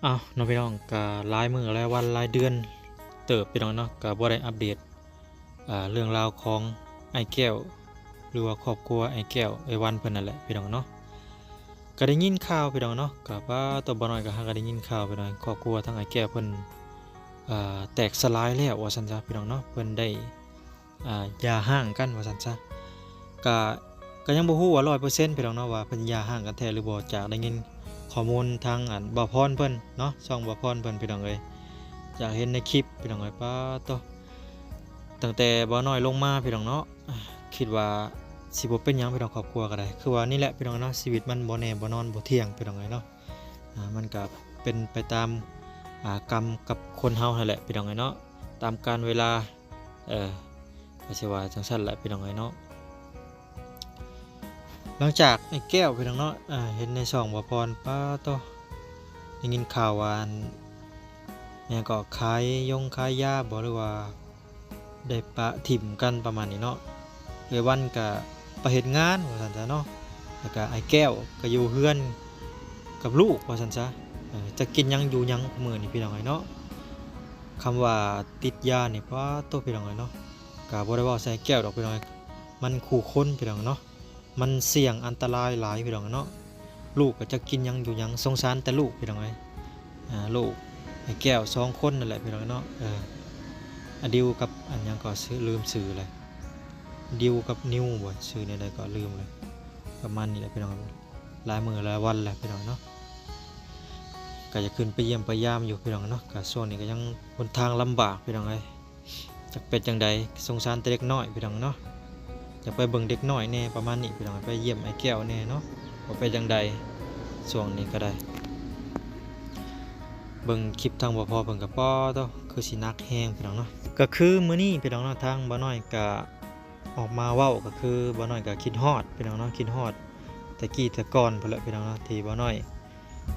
ເອົາເນາະພີ່ນ້ອງ ກະຫຼາຍມື້ຫຼາຍວັນຫຼາຍເດືອນເຕີບພີ່ນ້ອງເນາະ ກະບໍ່ໄດ້ອັບເດດ ອ່າ ເລື່ອງລາວຂອງອ້າຍແກ້ວ ຫຼືວ່າຄອບຄົວອ້າຍແກ້ວ ເອື້ອຍວັນເພິ່ນນັ້ນແຫຼະພີ່ນ້ອງເນາະ. ກະໄດ້ຍິນຂ່າວພີ່ນ້ອງເນາະ ກະປາໂຕ ບ່າວນ້ອຍກະຫາກະໄດ້ຍິນຂ່າວພີ່ນ້ອງ ຄອບຄົວທາງອ້າຍແກ້ວເພິ່ນ ອ່າ ແຕກສະຫຼາຍແລ້ວວ່າຊັ້ນຊະພີ່ນ້ອງເນາະ ເພິ່ນໄດ້ ອ່າ ຢ່າຮ້າງກັນວ່າຊັ້ນຊະ. ກະ ກະຍັງບໍ່ຮູ້ວ່າຮ້ອຍເປີເຊັນພີ່ນ້ອງເນາະ ວ່າເພິ່ນຢ່າຮ້າງກັນແທ້ຫຼືບໍ່ ຈາກໄດ້ຍິນຂໍ້ມູນທາງ ອັນ ບ່າວພອນເພິ່ນເນາະ ຊ່ອງບ່າວພອນເພິ່ນພີ່ນ້ອງເອີຍ ຈາກເຫັນໃນຄລິບພີ່ນ້ອງເອີຍ ປາໂຕ ຕັ້ງແຕ່ບ່າວນ້ອຍລົງມາພີ່ນ້ອງເນາະ ຄິດວ່າຊິບໍ່ເປັນຫຍັງພີ່ນ້ອງ ຄອບຄົວກະໄດ້ ຄືວ່ານີ້ແຫຼະພີ່ນ້ອງເນາະ ຊີວິດມັນບໍ່ແນ່ບໍ່ນອນບໍ່ທ່ຽງພີ່ນ້ອງເອີຍເນາະ. ອ່າ ມັນກະເປັນໄປຕາມ ອ່າ ກຳກັບຄົນເຮົາຫັ້ນແຫຼະພີ່ນ້ອງເອີຍເນາະ ຕາມການເວລາ ເອີ ກະຊິວ່າຈັ່ງຊັ້ນແຫຼະພີ່ນ້ອງເອີຍເນາະ. ຫຼັງຈາກໄອ້ແກ້ວພີ່ນ້ອງເນາະ ເຫັນໃນຊ່ອງບ່າວພອນ ປາໂຕ ໄດ້ຍິນຂ່າວວ່າ ອັນ ຫຍັງເກາະ ຂາຍຢົງຂາຍຢາບໍ ຫຼືວ່າ ໄດ້ປະຖິ້ມກັນປະມານນີ້ເນາະ ເອື້ອຍວັນກະໄປເຮັດງານວ່າຊັ້ນຊະເນາະ ແລ້ວກະອ້າຍແກ້ວກະຢູ່ເຮືອນກັບລູກວ່າຊັ້ນຊະ. ເອີ ຈັກກິນຫຍັງຢູ່ຫຍັງມື້ນີ້ພີ່ນ້ອງເອີຍເນາະ ຄຳວ່າຕິດຢານີ້ ປາໂຕ ພີ່ນ້ອງເອີຍເນາະ ກະບໍ່ໄດ້ເວົ້າໃສ່ອ້າຍແກ້ວດອກພີ່ນ້ອງເອີຍ ມັນຄູ່ຄົນພີ່ນ້ອງເນາະ ມັນສ່ຽງອັນຕະລາຍຫຼາຍພີ່ນ້ອງເນາະ. ລູກກະຈັກກິນຫຍັງຢູ່ຫຍັງ ສົງສານແຕ່ລູກພີ່ນ້ອງເອີຍ ອ່າ ລູກອ້າຍແກ້ວສອງຄົນນັ້ນແຫຼະພີ່ນ້ອງເນາະ. ເອີ ອາດິວກັບອັນຫຍັງເກາະ ຊື່ ລືມຊື່ແລ້ວ ດິວກັບນິວບໍ ຊື່ແນວໃດເກາະ ລືມແລ້ວ ປະມານນີ້ແຫຼະພີ່ນ້ອງ ຫຼາຍມື້ຫຼາຍວັນແລ້ວພີ່ນ້ອງເນາະ ກະຢາກຂຶ້ນໄປຢ້ຽມໄປຢາມຢູ່ພີ່ນ້ອງເນາະ. ກະຊ່ວງນີ້ກະຍັງຫົນທາງລຳບາກພີ່ນ້ອງເອີຍ ຈັກເປັນຈັ່ງໃດ ສົງສານແຕ່ເດັກນ້ອຍພີ່ນ້ອງເນາະ ຢາກໄປເບິ່ງເດັກນ້ອຍແດ່ປະມານນີ້ພີ່ນ້ອງ ໄປຢ້ຽມອ້າຍແກ້ວແດ່ເນາະ ວ່າເປັນຈັ່ງໃດຊ່ວງນີ້ກະໄດ້. ເບິ່ງຄລິບທາງບ່າວພອນເພິ່ນກະ ປາໂຕ ຄືຊິໜັກແຮງພີ່ນ້ອງເນາະ. ກະຄືມື້ນີ້ພີ່ນ້ອງເນາະ ທາງບ່າວນ້ອຍກະອອກມາເວົ້າ ກະຄືບ່າວນ້ອຍກະຄິດຮອດພີ່ນ້ອງເນາະ ຄິດຮອດແຕ່ກີ້ແຕ່ກ່ອນພຸ້ນແຫຼະພີ່ນ້ອງເນາະ ທີ່ບ່າວນ້ອຍ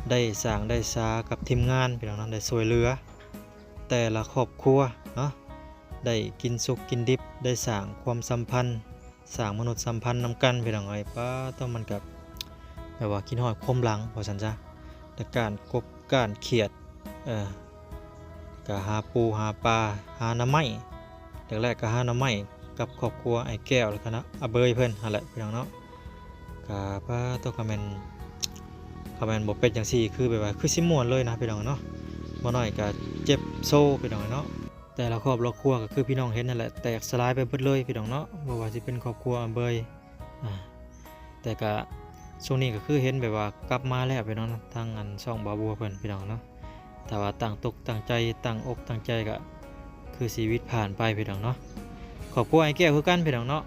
ໄດ້ສ້າງໄດ້ສາກັບທີມງານພີ່ນ້ອງເນາະ ໄດ້ຊ່ວຍເຫຼືອແຕ່ລະຄອບຄົວເນາະ ໄດ້ກິນສຸກກິນດິບ ໄດ້ສ້າງຄວາມສຳພັນ ສ້າງມະນຸດສຳພັນນຳກັນພີ່ນ້ອງເອີຍ. ປາໂຕ ມັນກະແບບວ່າຄິດຮອດຄວາມຫຼັງວ່າຊັ້ນຊະ ແລະ ການກົບການຂຽດ ເອີ ກະຫາປູຫາປາ ຫາໜໍ່ໄມ້ ແລກໆກະຫາໜໍ່ໄມ້ກັບຄອບຄົວອ້າຍແກ້ວ ແລ້ວກະນະ ອາເບີຍເພິ່ນຫັ້ນແຫຼະພີ່ນ້ອງເນາະ. ກະປາໂຕ ກະແມ່ນ ກະແມ່ນບໍ່ເປັນຈັ່ງຊີ້ ຄືແບບວ່າຄືຊິມ່ວນເລີຍນະພີ່ນ້ອງເນາະ ບໍ່ໜ້ອຍກະເຈັບໂຊພີ່ນ້ອງເນາະ. ແຕ່ລະຄອບລະຄົວກະຄືພີ່ນ້ອງເຫັນຫັ້ນແຫຼະ ແຕກສະຫຼາຍໄປເບິດເລີຍພີ່ນ້ອງເນາະ ບໍ່ວ່າຊິເປັນຄອບຄົວອາເບີຍ ອາ ແຕ່ກະຊ່ວງນີ້ກະຄືເຫັນແບບວ່າກັບມາແລ້ວພີ່ນ້ອງເນາະ ທາງອັນຊ່ອງບ່າວບົວເພິ່ນພີ່ນ້ອງເນາະ. ຖ້າວ່າຕັ້ງຕົກຕັ້ງໃຈ ຕັ້ງອົກຕັ້ງໃຈກະຄືຊີວິດຜ່ານໄປພີ່ນ້ອງເນາະ. ຄອບຄົວອ້າຍແກ້ວຄືກັນພີ່ນ້ອງເນາະ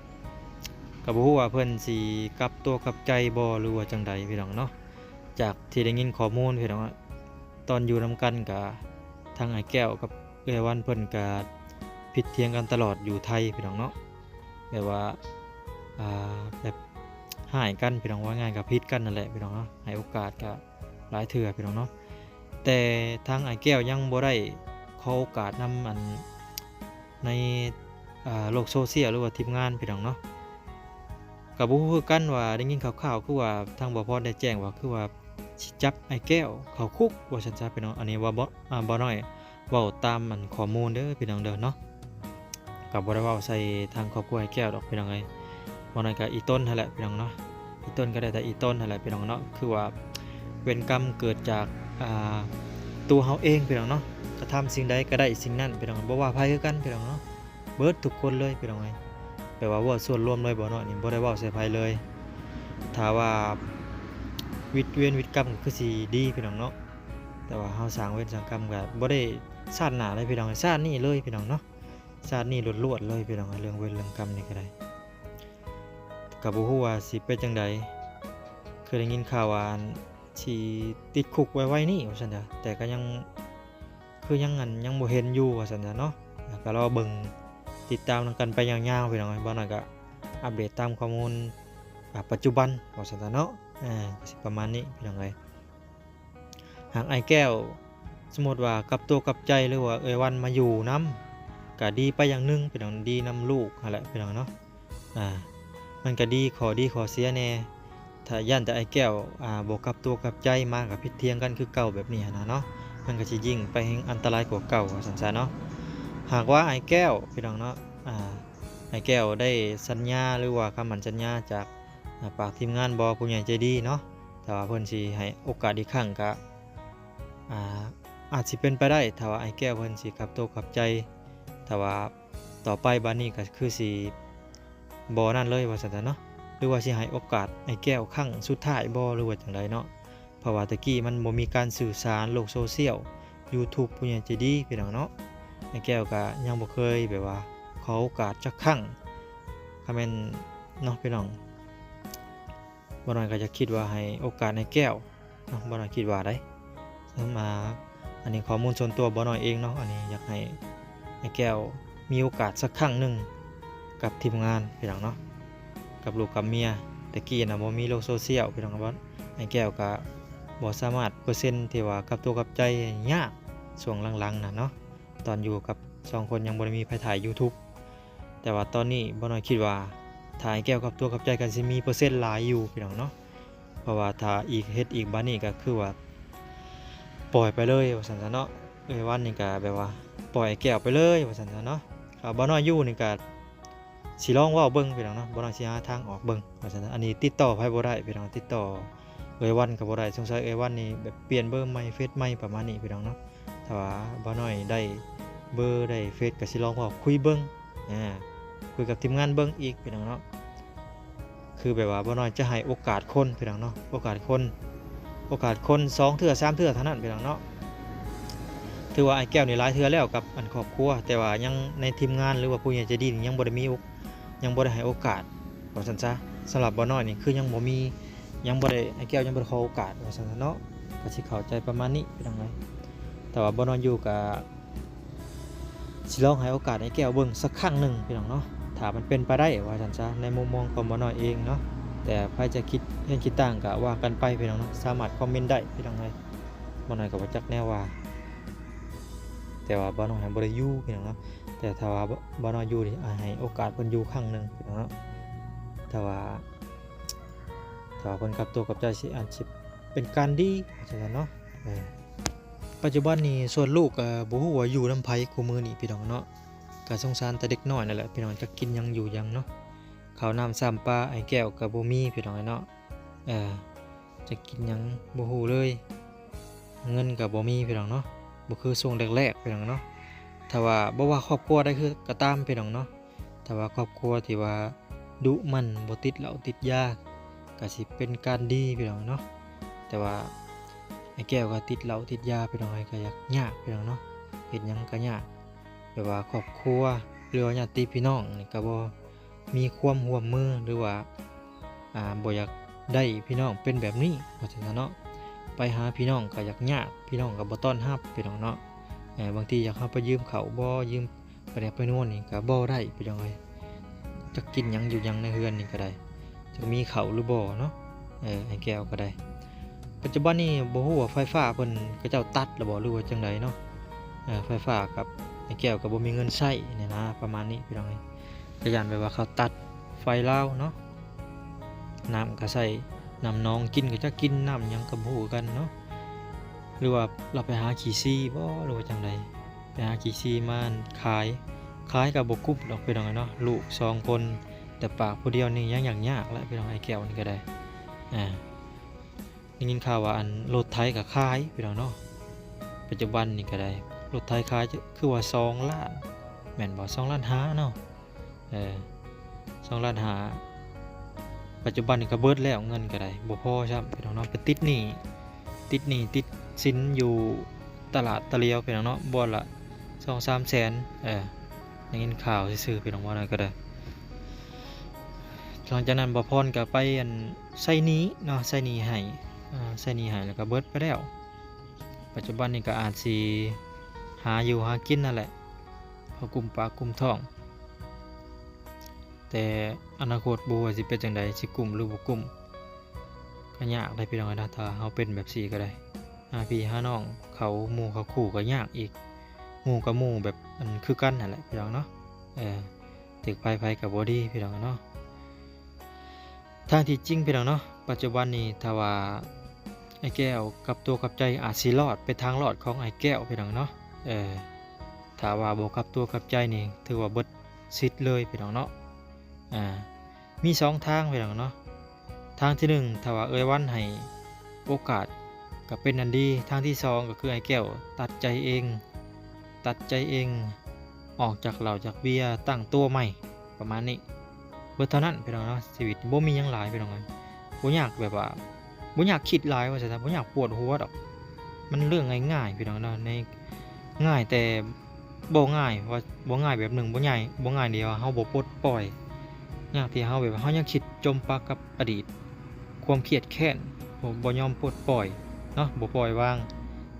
ກະບໍ່ຮູ້ວ່າເພິ່ນຊິກັບຕົວກັບໃຈບໍ່ ຫຼືວ່າຈັ່ງໃດພີ່ນ້ອງເນາະ. ຈາກທີ່ໄດ້ຍິນຂໍ້ມູນພີ່ນ້ອງ ຕອນຢູ່ນຳກັນກະທາງອ້າຍແກ້ວກັບເອື້ອຍວັນເພິ່ນກະຜິດຖຽງກັນຕະຫຼອດຢູ່ໄທພີ່ນ້ອງເນາະ ແບບວ່າ ອ່າ ແບບຮ້າຍກັນພີ່ນ້ອງ ເວົ້າງ່າຍກະຜິດກັນນັ້ນແຫຼະພີ່ນ້ອງເນາະ. ໃຫ້ໂອກາດກະຫຼາຍເທື່ອພີ່ນ້ອງເນາະ ແຕ່ທາງອ້າຍແກ້ວຍັງບໍ່ໄດ້ຂໍໂອກາດນຳອັນ ໃນ ອ່າ ໂລກໂຊຊຽວ ຫຼືວ່າທີມງານພີ່ນ້ອງເນາະ. ກະບໍ່ຮູ້ຄືກັນວ່າໄດ້ຍິນຂ່າວໆ ຄືວ່າທາງບ່າວພອນໄດ້ແຈ້ງວ່າ ຄືວ່າຊິຈັບອ້າຍແກ້ວເຂົ້າຄຸກວ່າຊັ້ນຊະພີ່ນ້ອງ. ອັນນີ້ວ່າ ບ່າວ ອ່າ ບ່າວນ້ອຍເວົ້າຕາມອັນຂໍ້ມູນເດີພີ່ນ້ອງເດີເນາະ ກະບໍ່ໄດ້ເວົ້າໃສ່ທາງຄອບຄົວອ້າຍແກ້ວດອກພີ່ນ້ອງເອີຍ. ບ່າວນ້ອຍກະອີ່ຕົນຫັ້ນແຫຼະພີ່ນ້ອງເນາະ ອີ່ຕົນກະໄດ້ແຕ່ອີ່ຕົນຫັ້ນແຫຼະພີ່ນ້ອງເນາະ ຄືວ່າເວນກຳເກີດຈາກ ອ່າ ຕົວເຮົາເອງພີ່ນ້ອງເນາະ ກະທຳສິ່ງໃດກະໄດ້ສິ່ງນັ້ນພີ່ນ້ອງ ບໍ່ວ່າໃຜຄືກັນພີ່ນ້ອງເນາະ. ເບິດທຸກຄົນເລີຍພີ່ນ້ອງເອີຍ ແປວ່າເວົ້າສ່ວນລວມເລີຍ ບ່າວນ້ອຍນີ້ບໍ່ໄດ້ເວົ້າໃສ່ໃຜເລີຍ. ຖ້າວ່າວິດເວນວິດກຳກະຄືຊິດີພີ່ນ້ອງເນາະ ແຕ່ວ່າເຮົາສ້າງເວນສ້າງກຳກະບໍ່ໄດ້ຊາດໜ້າເລີຍພີ່ນ້ອງ ຊາດນີ້ເລີຍພີ່ນ້ອງເນາະ ຊາດນີ້ລ້ວນໆເລີຍພີ່ນ້ອງ. ເລື່ອງເວນເລື່ອງກຳນີ້ກະໄດ້ ກະບໍ່ຮູ້ວ່າຊິເປັນຈັ່ງໃດ ຄືໄດ້ຍິນຂ່າວວ່າ ຊິຕິດຄຸກໄວໆນີ້ວ່າຊັ້ນເດ ແຕ່ກະຍັງ ຄືຍັງ ອັນ ຍັງບໍ່ເຫັນຢູ່ວ່າຊັ້ນຊະເນາະ. ກະລໍເບິ່ງຕິດຕາມນຳກັນໄປຍາວໆພີ່ນ້ອງເອີຍ ບ່າວນ້ອຍກະອັບເດດຕາມຂໍ້ມູນ ອາ ປັດຈຸບັນວ່າຊັ້ນຊະເນາະ. ເອີ ກະຊິປະມານນີ້ພີ່ນ້ອງເອີຍ. ຫາກອ້າຍແກ້ວ ສົມມຸດວ່າກັບຕົວກັບໃຈ ຫຼືວ່າເອື້ອຍວັນມາຢູ່ນຳ ກະດີໄປຢ່າງໜຶ່ງພີ່ນ້ອງ ດີນຳລູກຫັ້ນແຫຼະພີ່ນ້ອງເນາະ. ອ່າ ມັນກະດີ ຂໍ້ດີຂໍ້ເສຍແດ່ ຖ້າຢ້ານແຕ່ອ້າຍແກ້ວ ອ່າ ບໍ່ກັບຕົວກັບໃຈມາກະຜິດຖຽງກັນຄືເກົ່າແບບນີ້ຫັ້ນນະເນາະ. ມັນກໍຊິຍິ່ງໄປແຮ່ງອັນຕະລາຍກວ່າເກົ່າ ວ່າຊັ້ນຊະເນາະ. ຫາກວ່າອ້າຍແກ້ວ ພີ່ນ້ອງເນາະ ອາ ອ້າຍແກ້ວໄດ້ສັນຍາ ຫຼືວ່າຄຳໝັ້ນສັນຍາຈາກ ອາ ປາກທີມງານບໍ່ ຜູ້ໃຫຍ່ໃຈດີເນາະ ຖ້າວ່າເພິ່ນຊິໃຫ້ໂອກາດອີກຄັ້ງ ກະ ອາ ອາດຊິເປັນໄປໄດ້ ຖ້າວ່າອ້າຍແກ້ວເພິ່ນຊິກັບໂຕກັບໃຈ ຖ້າວ່າຕໍ່ໄປບາດນີ້ກໍຄືຊິບໍ່ນັ້ນເລີຍ ວ່າຊັ້ນຊະເນາະ ຫຼືວ່າຊິໃຫ້ໂອກາດອ້າຍແກ້ວຄັ້ງສຸດທ້າຍບໍ່ ຫຼືວ່າຈັ່ງໃດເນາະ. ເພາະວ່າແຕ່ກີ້ມັນບໍ່ມີການສື່ສານໂລກໂຊຊຽວ ຢູທູບ ຜູ້ໃຫຍ່ໃຈດີ ພີ່ນ້ອງເນາະ. ອ້າຍແກ້ວກໍຍັງບໍ່ເຄີຍແບບວ່າຂໍໂອກາດຈັກຄັ້ງ ຄັນແມ່ນເນາະ ພີ່ນ້ອງ ບໍ່ນ້ອຍກໍຈະຄິດວ່າໃຫ້ໂອກາດອ້າຍແກ້ວເນາະ ບໍ່ນ້ອຍຄິດວ່າໃດ໋. ມາ ອັນນີ້ຂໍ້ມູນສ່ວນຕົວບໍ່ນ້ອຍເອງເນາະ ອັນນີ້ຢາກໃຫ້ອ້າຍແກ້ວມີໂອກາດສັກຄັ້ງໜຶ່ງກັບທີມງານ ພີ່ນ້ອງເນາະ ກັບລູກກັບເມຍ. ແຕ່ກີ້ນະບໍ່ມີໂລກໂຊຊຽວ ພີ່ນ້ອງ ອ້າຍແກ້ວກໍບໍ່ສາມາດເປີເຊັນທີ່ວ່າກັບຕົວກັບໃຈຍາກ ຊ່ວງຫຼັງໆນະເນາະ ຕອນຢູ່ກັບສອງຄົນຍັງບໍ່ໄດ້ມີໃຜຖ່າຍຢູທູບ. ແຕ່ວ່າຕອນນີ້ບໍ່ນ້ອຍຄິດວ່າ ຖ້າອ້າຍແກ້ວກັບຕົວກັບໃຈກໍຊິມີເປີເຊັນຫຼາຍຢູ່ ພີ່ນ້ອງເນາະ. ເພາະວ່າຖ້າອີກ ເຮັດອີກບາດນີ້ກໍຄືວ່າປ່ອຍໄປເລີຍ ວ່າຊັ້ນຊະເນາະ. ເອື້ອຍວັນນີ້ກໍແບບວ່າປ່ອຍອ້າຍແກ້ວໄປເລີຍ ວ່າຊັ້ນຊະເນາະ. ຖ້າບໍ່ນ້ອຍຢູ່ນີ້ກໍຊິລອງເວົ້າເບິ່ງ ພີ່ນ້ອງເນາະ ບໍ່ນ້ອຍຊິຫາທາງອອກເບິ່ງ ວ່າຊັ້ນ. ອັນນີ້ຕິດຕໍ່ໃຜບໍ່ໄດ້ ພີ່ນ້ອງ ຕິດຕໍ່ເອື້ອຍວັນກໍບໍ່ໄດ້. ສົງໄສເອື້ອຍວັນນີ້ແບບປ່ຽນເບີໃໝ່ ເຟສໃໝ່ ປະມານນີ້ ພີ່ນ້ອງເນາະ. ຖ້າວ່າບໍ່ນ້ອຍໄດ້ເບີໄດ້ເຟສ ກໍຊິລອງເວົ້າຄຸຍເບິ່ງ ອາ ຄຸຍກັບທີມງານເບິ່ງອີກ ພີ່ນ້ອງເນາະ. ຄືແບບວ່າບໍ່ນ້ອຍຈະໃຫ້ໂອກາດຄົນ ພີ່ນ້ອງເນາະ ໂອກາດຄົນ ໂອກາດຄົນສອງເທື່ອສາມເທື່ອເທົ່ານັ້ນ ພີ່ນ້ອງເນາະ. ຖືວ່າອ້າຍແກ້ວນີ້ຫຼາຍເທື່ອແລ້ວກັບອັນຄອບຄົວ ແຕ່ວ່າຍັງໃນທີມງານ ຫຼືວ່າຜູ້ໃຫຍ່ໃຈດີນີ້ຍັງບໍ່ໄດ້ມີໂອ ຍັງບໍ່ໄດ້ໃຫ້ໂອກາດ ວ່າຊັ້ນຊະ. ສຳລັບບໍ່ນ້ອຍນີ້ຄືຍັງບໍ່ມີ ຍັງບໍ່ໄດ້ ອ້າຍແກ້ວຍັງບໍ່ໄດ້ຂໍໂອກາດ ວ່າຊັ້ນຊະເນາະ. ກໍຊິເຂົ້າໃຈປະມານນີ້ ພີ່ນ້ອງເອີຍ. ແຕ່ວ່າບໍ່ນ້ອຍຢູ່ກໍ ຊິລອງໃຫ້ໂອກາດອ້າຍແກ້ວເບິ່ງສັກຄັ້ງໜຶ່ງ ພີ່ນ້ອງເນາະ ຖ້າມັນເປັນໄປໄດ້ ວ່າຊັ້ນຊະ ໃນມຸມມອງຂອງບໍ່ນ້ອຍເອງເນາະ. ແຕ່ໃຜຈະຄິດເຫັນຄິດຕ່າງກໍວ່າກັນໄປ ພີ່ນ້ອງເນາະ ສາມາດຄອມເມັນໄດ້ ພີ່ນ້ອງເອີຍ. ບໍ່ນ້ອຍກໍບໍ່ຈັກແນວວ່າ ແຕ່ວ່າບໍ່ນ້ອຍຍັງບໍ່ໄດ້ຢູ່ ພີ່ນ້ອງເນາະ. ແຕ່ຖ້າວ່າບໍ່ ບໍ່ນ້ອຍຢູ່ນີ້ ອາ ໃຫ້ໂອກາດເພິ່ນຢູ່ຄັ້ງໜຶ່ງ ພີ່ນ້ອງເນາະ. ຖ້າວ່າ ຖ້າວ່າເພິ່ນກັບຕົວກັບໃຈ ຊິ ອາດຊິເປັນການດີ ວ່າຊັ້ນເນາະ. ເອີ ປັດຈຸບັນນີ້ສ່ວນລູກກໍບໍ່ຮູ້ວ່າຢູ່ນຳໃຜຄູ່ມື້ນີ້ ພີ່ນ້ອງເນາະ. ກໍສົງສານແຕ່ເດັກນ້ອຍນັ້ນແຫຼະ ພີ່ນ້ອງ ຈັກກິນຫຍັງຢູ່ຫຍັງເນາະ. ເຂົ້ານ້ຳຊ້ຳປາອ້າຍແກ້ວກໍບໍ່ມີ ພີ່ນ້ອງເນາະ. ເອີ ຈັກກິນຫຍັງບໍ່ຮູ້ເລີຍ ເງິນກໍບໍ່ມີ ພີ່ນ້ອງເນາະ. ບໍ່ຄືຊ່ວງແລກໆ ພີ່ນ້ອງເນາະ. ຖ້າວ່າບໍ່ວ່າຄອບຄົວໃດຄືກໍຕາມ ພີ່ນ້ອງເນາະ ຖ້າວ່າຄອບຄົວທີ່ວ່າດຸໝັ່ນ ບໍ່ຕິດເຫຼົ້າຕິດຢາ ກໍຊິເປັນການດີ ພີ່ນ້ອງເນາະ. ແຕ່ວ່າອ້າຍແກ້ວກໍຕິດເຫຼົ້າຕິດຢາ ພີ່ນ້ອງເອີຍ ກໍຢາກຍາກ ພີ່ນ້ອງເນາະ ເຮັດຫຍັງກໍຍາກ. ແບບວ່າຄອບຄົວ ຫຼືວ່າຍາດຕິພີ່ນ້ອງນີ້ກໍບໍ່ມີຄວາມຮ່ວມມື ຫຼືວ່າ ອ່າ ບໍ່ຢາກໄດ້ພີ່ນ້ອງເປັນແບບນີ້ ວ່າຊັ້ນຊະເນາະ. ໄປຫາພີ່ນ້ອງກໍຢາກຍາກ ພີ່ນ້ອງກໍບໍ່ຕ້ອນຮັບ ພີ່ນ້ອງເນາະ. ເອີ ບາງທີຢາກເຮົາໄປຢືມເຂົ້າບໍ່ ຢືມ ປາແດກປານົວນີ້ກໍບໍ່ໄດ້ ພີ່ນ້ອງເອີຍ. ຈັກກິນຫຍັງຢູ່ຫຍັງໃນເຮືອນນີ້ກໍໄດ້ ຈັກມີເຂົ້າຫຼືບໍ່ເນາະ. ເອີ ອ້າຍແກ້ວກໍໄດ້ ປັດຈຸບັນນີ້ບໍ່ຮູ້ວ່າໄຟຟ້າເພິ່ນ ເຂົາເຈົ້າຕັດແລ້ວບໍ່ ຫຼືວ່າຈັ່ງໃດເນາະ. ເອີ ໄຟຟ້າກັບອ້າຍແກ້ວກໍບໍ່ມີເງິນໃຊ້ນີ້ນະ ປະມານນີ້ ພີ່ນ້ອງເອີຍ. ກໍຢ້ານແບບວ່າເຂົາຕັດໄຟລາວເນາະ ນ້ຳກໍໃຊ້ນ້ຳໜອງ ກິນກໍຈັກກິນນ້ຳຫຍັງກໍບໍ່ຮູ້ຄືກັນເນາະ. ຫຼືວ່າລາວໄປຫາຂີ້ຊີບໍ່ ຫຼືວ່າຈັ່ງໃດ ໄປຫາຂີ້ຊີມາຂາຍ ຂາຍກໍບໍ່ກຸ້ມດອກ ພີ່ນ້ອງເອີຍເນາະ. ລູກສອງຄົນ ແຕ່ປາກຜູ້ດຽວນີ້ຍັງຍາກໆແຫຼະ ພີ່ນ້ອງ. ອ້າຍແກ້ວນີ້ກໍໄດ້ ອ່າ ໄດ້ຍິນຂ່າວວ່າ ອັນ ລົດໄຖກໍຂາຍ ພີ່ນ້ອງເນາະ. ປັດຈຸບັນນີ້ກໍໄດ້ ລົດໄຖຂາຍຄືວ່າສອງລ້ານ ແມ່ນບໍ່ ສອງລ້ານຫ້າເນາະ. ເອີ ສອງລ້ານຫ້າ ປັດຈຸບັນນີ້ກໍເບິດແລ້ວ ເງິນກໍໄດ້ບໍ່ພໍຊ້ຳ ພີ່ນ້ອງເນາະ. ໄປຕິດໜີ້ ຕິດໜີ້ຕິດສິນຢູ່ຕະຫຼາດຕະຫຼຽວ ພີ່ນ້ອງເນາະ ບ່ອນລະສອງສາມແສນ. ເອີ ໄດ້ຍິນຂ່າວຊື່ໆ ພີ່ນ້ອງ ວ່ານັ້ນກໍໄດ້. ຫຼັງຈາກນັ້ນບ່າວພອນກໍໄປ ອັນ ໃຊ້ໜີ້ເນາະ ໃຊ້ໜີ້ໃຫ້ ອ່າ ໃຊ້ໜີ້ໃຫ້ແລ້ວກໍເບິດໄປແລ້ວ. ປັດຈຸບັນນີ້ກໍອາດຊິຫາຢູ່ຫາກິນນັ້ນແຫຼະ ພໍກຸ້ມປາກກຸ້ມທ້ອງ. ແຕ່ອະນາຄົດບໍ່ຮູ້ວ່າຊິເປັນຈັ່ງໃດ ຊິກຸ້ມຫຼືບໍ່ກຸ້ມ ກໍຍາກໄດ໋ ພີ່ນ້ອງເອີຍນະ. ຖ້າເຮົາເປັນແບບຊີ້ກໍໄດ້ ຫາພີ່ຫານ້ອງເຂົາ ໝູ່ເຂົາຄູ່ກໍຍາກອີກ ໝູ່ກັບໝູ່ແບບ ອັນ ຄືກັນຫັ້ນແຫຼະ ພີ່ນ້ອງເນາະ. ເອີ ຖືກໃຜໃຜກໍບໍ່ດີ ພີ່ນ້ອງເນາະ. ທາງທີ່ຈິງ ພີ່ນ້ອງເນາະ ປັດຈຸບັນນີ້ ຖ້າວ່າ ອ້າຍແກ້ວກັບຕົວກັບໃຈອາດຊິລອດໄປທາງລອດຂອງອ້າຍແກ້ວ ພີ່ນ້ອງເນາະ. ເອີ ຖ້າວ່າບໍ່ກັບຕົວກັບໃຈນີ້ ຖືວ່າເບິດສິດເລີຍ ພີ່ນ້ອງເນາະ. ອ່າ ມີສອງທາງ ພີ່ນ້ອງເນາະ. ທາງທີໜຶ່ງ ຖ້າວ່າເອື້ອຍວັນໃຫ້ໂອກາດກໍເປັນອັນດີ, ທາງທີສອງກໍຄືອ້າຍແກ້ວຕັດໃຈເອງ ຕັດໃຈເອງ ອອກຈາກເຫຼົ້າຈາກເບຍ ຕັ້ງຕົວໃໝ່ ປະມານນີ້ ເບິດເທົ່ານັ້ນ ພີ່ນ້ອງເນາະ. ຊີວິດບໍ່ມີຫຍັງຫຼາຍ ພີ່ນ້ອງເອີຍ ບໍ່ຍາກ ແບບວ່າບໍ່ຍາກຄິດຫຼາຍວ່າຊັ້ນຊະ ບໍ່ຍາກປວດຫົວດອກ. ມັນເລື່ອງງ່າຍໆ ພີ່ນ້ອງເນາະ ໃນ ງ່າຍແຕ່ບໍ່ງ່າຍ ວ່າບໍ່ງ່າຍແບບໜຶ່ງ ບໍ່ງ່າຍ ບໍ່ງ່າຍທີ່ວ່າເຮົາບໍ່ປົດປ່ອຍ ຍາກທີ່ເຮົາ ແບບວ່າເຮົາຍັງຄິດຈົມປັກກັບອະດີດ ຄວາມຄຽດແຄ້ນ ບໍ່ ບໍ່ຍອມປົດປ່ອຍເນາະ ບໍ່ປ່ອຍວາງ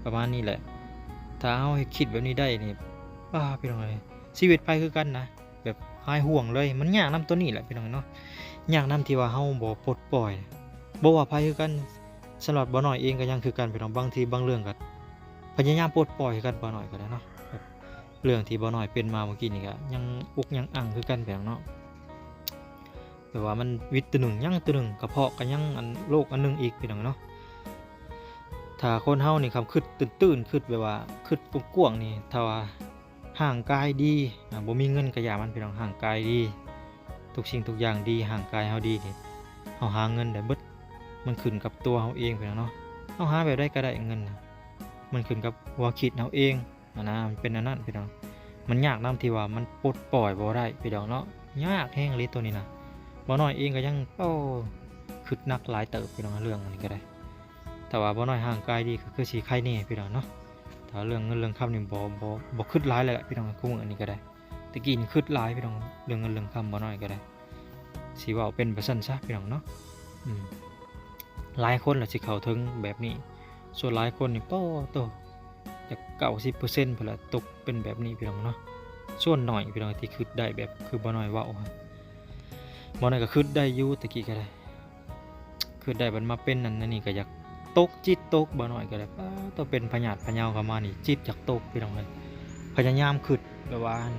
ປະມານນີ້ແຫຼະ. ຖ້າເຮົາເຮັດ ຄິດແບບນີ້ໄດ້ນີ້ ອ້າ ພີ່ນ້ອງເອີຍ ຊີວິດໃຜຄືກັນນະ ແບບຫາຍຫ່ວງເລີຍ. ມັນຍາກນຳຕົວນີ້ແຫຼະ ພີ່ນ້ອງເນາະ ຍາກນຳທີ່ວ່າເຮົາບໍ່ປົດປ່ອຍ. ບໍ່ວ່າໃຜຄືກັນ ສຳລັບບ່າວນ້ອຍເອງກໍຍັງຄືກັນ ພີ່ນ້ອງ ບາງທີບາງເລື່ອງກໍພະຍາຍາມປົດປ່ອຍຄືກັນ ບ່າວນ້ອຍກໍໄດ້ເນາະ. ແບບເລື່ອງທີ່ບ່າວນ້ອຍເປັນມາມື້ກີ້ນີ້ກໍຍັງອົກຍັງອັ່ງຄືກັນ ພີ່ນ້ອງເນາະ ແບບວ່າມັນວິດຕົວໜຶ່ງຍັງຕົວໜຶ່ງ ກະເພາະກໍຍັງອັນໂລກອັນໜຶ່ງອີກ ພີ່ນ້ອງເນາະ. ຖ້າຄົນເຮົານີ້ຄຳຄິດຕື່ນໆ ຄິດແບບວ່າຄິດກວ້າງໆນີ້ ຖ້າວ່າຮ່າງກາຍດີ ອ່າ ບໍ່ມີເງິນກະຢ່າມັນ ພີ່ນ້ອງ ຮ່າງກາຍດີ ທຸກສິ່ງທຸກຢ່າງດີ ຮ່າງກາຍເຮົາດີນີ້ ເຮົາຫາເງິນໄດ້ເບິດ ມັນຂຶ້ນກັບຕົວເຮົາເອງ ພີ່ນ້ອງເນາະ. ເຮົາຫາແບບໃດກໍໄດ້ເງິນນະ ມັນຂຶ້ນກັບຫົວຄິດເຮົາເອງ ອັນນະ ມັນເປັນອັນນັ້ນ ພີ່ນ້ອງ. ມັນຍາກນຳທີ່ວ່າມັນປົດປ່ອຍບໍ່ໄດ້ ພີ່ນ້ອງເນາະ ຍາກແຮງອີ່ຫຼີຕົວນີ້ນະ. ບ່າວນ້ອຍເອງກໍຍັງ ໂອ້ ຄິດໜັກຫຼາຍເຕີບ ພີ່ນ້ອງ ເລື່ອງອັນນີ້ກໍໄດ້. ຖ້າວ່າບ່າວນ້ອຍຮ່າງກາຍດີກໍຄືຊິໄຄແດ່ ພີ່ນ້ອງເນາະ. ຖ້າເລື່ອງເງິນເລື່ອງຄຳນີ້ບໍ່ ບໍ່ ບໍ່ຄິດຫຼາຍແລ້ວລະ ພີ່ນ້ອງ ຄູ່ມື້ນີ້ກໍໄດ້. ແຕ່ກີ້ນີ້ຄິດຫຼາຍ ພີ່ນ້ອງ ເລື່ອງເງິນເລື່ອງຄຳ ບ່າວນ້ອຍກໍໄດ້ ຊິເວົ້າເປັນວ່າຊັ້ນຊະ ພີ່ນ້ອງເນາະ. ອືມ ຫຼາຍຄົນລະຊິເຂົ້າເຖິງແບບນີ້ ສ່ວນຫຼາຍຄົນນີ້ ປາໂຕ ຈັກເກົ້າສິບເປີເຊັນພຸ້ນລະຕົກເປັນແບບນີ້ ພີ່ນ້ອງເນາະ. ສ່ວນໜ້ອຍ ພີ່ນ້ອງ ທີ່ຄິດໄດ້ແບບຄືບ່າວນ້ອຍເວົ້າ ບ່າວນ້ອຍກໍຄິດໄດ້ຢູ່ ແຕ່ກີ້ກໍໄດ້ ຄິດໄດ້ບັດມາເປັນອັນ ອັນນີ້ກໍຢາກຕົກ ຈິດຕົກ ບ່າວນ້ອຍກໍໄດ້. ປາໂຕ ເປັນພະຍາດພະເຍົາເຂົ້າມານີ້ ຈິດຢາກຕົກ ພີ່ນ້ອງເອີຍ. ພະຍາຍາມຄິດແບບວ່າ ອັນ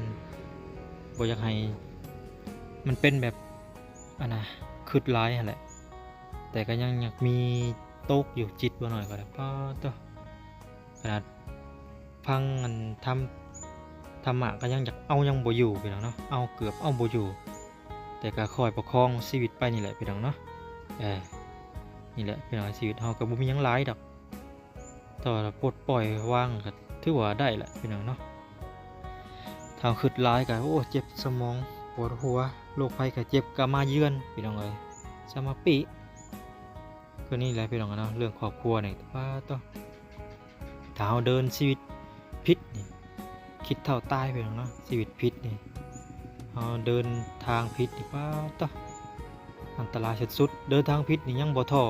ບໍ່ຢາກໃຫ້ມັນເປັນແບບ ອັນນະ ຄິດຫຼາຍຫັ້ນແຫຼະ ແຕ່ກໍຍັງຢາກມີຕົກຢູ່ ຈິດບ່າວນ້ອຍກໍໄດ້. ປາໂຕ ຂະໜາດຟັງອັນທຳ ທຳມະກໍຍັງຢາກເອົາຍັງບໍ່ຢູ່ ພີ່ນ້ອງເນາະ ເອົາເກືອບເອົາບໍ່ຢູ່ ແຕ່ກໍຄອຍປະຄອງຊີວິດໄປນີ້ແຫຼະ ພີ່ນ້ອງເນາະ. ເອີ ນີ້ແຫຼະ ພີ່ນ້ອງ ຊີວິດເຮົາກໍບໍ່ມີຫຍັງຫຼາຍດອກ ຖ້າວ່າປົດປ່ອຍວາງກໍຖືວ່າໄດ້ລະ ພີ່ນ້ອງເນາະ. ຖ້າເຮົາຄິດຫຼາຍກໍ ໂອ້ ເຈັບສະໝອງ ປວດຫົວ ໂລກໄພໄຂ້ເຈັບກໍມາເຢືອນ ພີ່ນ້ອງເອີຍ ສະມາປິ ຄືນີ້ແຫຼະ ພີ່ນ້ອງເນາະ. ເລື່ອງຄອບຄົວນີ້ ປາໂຕ ຖ້າເຮົາເດີນຊີວິດຜິດນີ້ ຄິດເທົ່າຕາຍ ພີ່ນ້ອງເນາະ. ຊີວິດຜິດນີ້ ເຮົາເດີນທາງຜິດນີ້ ປາໂຕ ອັນຕະລາຍສຸດໆ. ເດີນທາງຜິດນີ້ຍັງບໍ່ທໍ່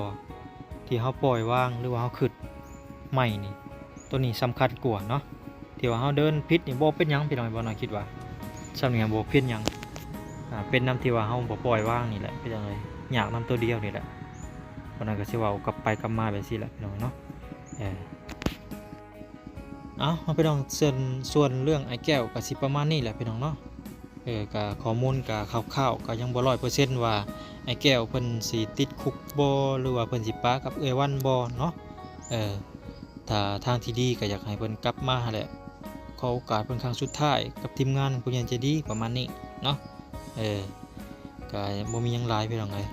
ທີ່ເຮົາປ່ອຍວາງ ຫຼືວ່າເຮົາຄິດໃໝ່ນີ້ ໂຕນີ້ສຳຄັນກວ່າເນາະ. ທີ່ວ່າເຮົາເດີນຜິດນີ້ບໍ່ເປັນຫຍັງ ພີ່ນ້ອງ ບ່າວນ້ອຍຄິດວ່າ ສ່ຳນີ້ບໍ່ເປັນຫຍັງ ອ່າ ເປັນນຳທີ່ວ່າເຮົາບໍ່ປ່ອຍວາງນີ້ແຫຼະ ເປັນຫຍັງເລີຍ ຍາກນຳໂຕດຽວນີ້ແຫຼະ. ບ່າວນ້ອຍກໍຊິເວົ້າກັບໄປກັບມາແບບຊີ້ແຫຼະ ພີ່ນ້ອງເນາະ. ເອີ ເອົາ ພີ່ນ້ອງ ສ່ວນ ສ່ວນເລື່ອງອ້າຍແກ້ວກໍຊິປະມານນີ້ແຫຼະ ພີ່ນ້ອງເນາະ. ເອີ ກໍຂໍ້ມູນກໍຄ່າວໆ ກໍຍັງບໍ່ຮ້ອຍເປີເຊັນວ່າອ້າຍແກ້ວເພິ່ນຊິຕິດຄຸກບໍ່ ຫຼືວ່າເພິ່ນຊິປະກັບເອື້ອຍວັນບໍ່ເນາະ. ເອີ ຖ້າທາງທີ່ດີກໍຢາກໃຫ້ເພິ່ນກັບມາຫັ້ນແຫຼະ ຂໍໂອກາດເພິ່ນຄັ້ງສຸດທ້າຍກັບທີມງານຜູ້ໃຫຍ່ໃຈດີ ປະມານນີ້ເນາະ. ເອີ ກໍບໍ່ມີຫຍັງຫຼາຍ ພີ່ນ້ອງເອີຍ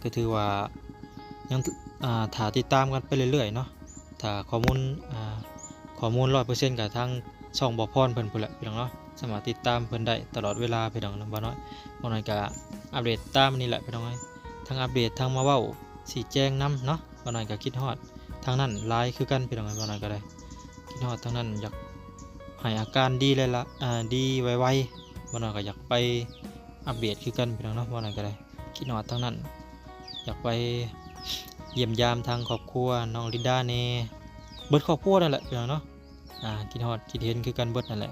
ກໍຖືວ່າຍັງ ອ່າ ຖ້າຕິດຕາມກັນໄປເລື້ອຍໆເນາະ. ຖ້າຂໍ້ມູນ ອ່າ ຂໍ້ມູນຮ້ອຍເປີເຊັນກໍທາງຊ່ອງບ່າວພອນເພິ່ນພຸ້ນແຫຼະ ພີ່ນ້ອງເນາະ. ສາມາດຕິດຕາມເພິ່ນໄດ້ຕະຫຼອດເວລາ ພີ່ນ້ອງເນາະ. ບ່າວນ້ອຍ ບ່າວນ້ອຍກໍອັບເດດຕາມນີ້ແຫຼະ ພີ່ນ້ອງເອີຍ ທັງອັບເດດ ທັງມາເວົ້າຊີ້ແຈງນຳເນາະ. ບ່າວນ້ອຍກໍຄິດຮອດທາງນັ້ນຫຼາຍຄືກັນ ພີ່ນ້ອງເອີຍ. ບ່າວນ້ອຍກໍໄດ້ຄິດຮອດທາງນັ້ນ ຢາກໃຫ້ອາການດີຫຼາຍໆ ອ່າ ດີໄວໆ. ບ່າວນ້ອຍກໍຢາກໄປອັບເດດຄືກັນ ພີ່ນ້ອງເນາະ. ບ່າວນ້ອຍກໍໄດ້ ຄິດຮອດທາງນັ້ນ ຢາກໄປຢ້ຽມຢາມທາງຄອບຄົວນ້ອງລິນດາແດ່ ເບິດຄອບຄົວນັ້ນແຫຼະ ພີ່ນ້ອງເນາະ. ອ່າ ຄິດຮອດຄິດເຫັນຄືກັນເບິດນັ້ນແຫຼະ.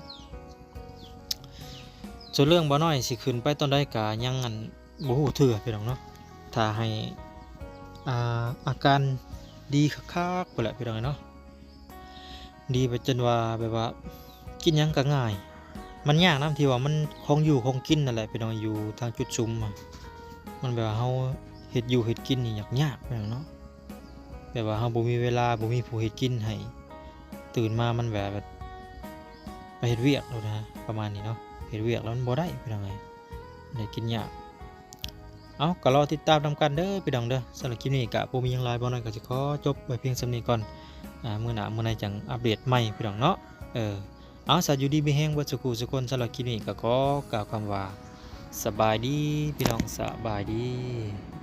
ສ່ວນເລື່ອງບ່າວນ້ອຍຊິຂຶ້ນໄປຕອນໃດກະຍັງ ອັນ ບໍ່ຮູ້ເທື່ອ ພີ່ນ້ອງເນາະ. ຖ້າໃຫ້ ອ່າ ອາການດີຄັກໆ ພຸ້ນແຫຼະ ພີ່ນ້ອງເນາະ. ດີໄປຈົນວ່າ ແບບວ່າກິນຫຍັງກໍງ່າຍ. ມັນຍາກນຳທີ່ວ່າມັນຂອງຢູ່ຂອງກິນນັ້ນແຫຼະ ພີ່ນ້ອງ. ຢູ່ທາງຈຸດຊຸມ ມັນແບບວ່າເຮົາເຮັດຢູ່ເຮັດກິນນີ້ຍາກໆ ພີ່ນ້ອງເນາະ. ແບບວ່າເຮົາບໍ່ມີເວລາ ບໍ່ມີຜູ້ເຮັດກິນໃຫ້ ຕື່ນມາມັນແບບ ແບບໄປເຮັດວຽກໂລດນະ ປະມານນີ້ເນາະ ເຮັດວຽກແລ້ວມັນບໍ່ໄດ້ພີ່ນ້ອງເອີຍ ໄດ້ກິນຍາກ. ເອົາ ກໍລໍຕິດຕາມນຳກັນເດີພີ່ນ້ອງເດີ. ສຳລັບຄລິບນີ້ກໍບໍ່ມີຫຍັງຫຼາຍ ບ່າວນ້ອຍກໍຊິຂໍຈົບໄວ້ພຽງສ່ຳນີ້ກ່ອນ. ອາ ມື້ໜ້າມື້ໃນຈັ່ງອັບເດດໃໝ່ພີ່ນ້ອງເນາະ. ເອີ ເອົາ ສະ ຢູ່ດີມີແຮງເບິດສູ່ຜູ້ສູ່ຄົນ. ສຳລັບຄລິບນີ້ກໍຂໍກ່າວຄຳວ່າ ສະບາຍດີພີ່ນ້ອງ ສະບາຍດີ.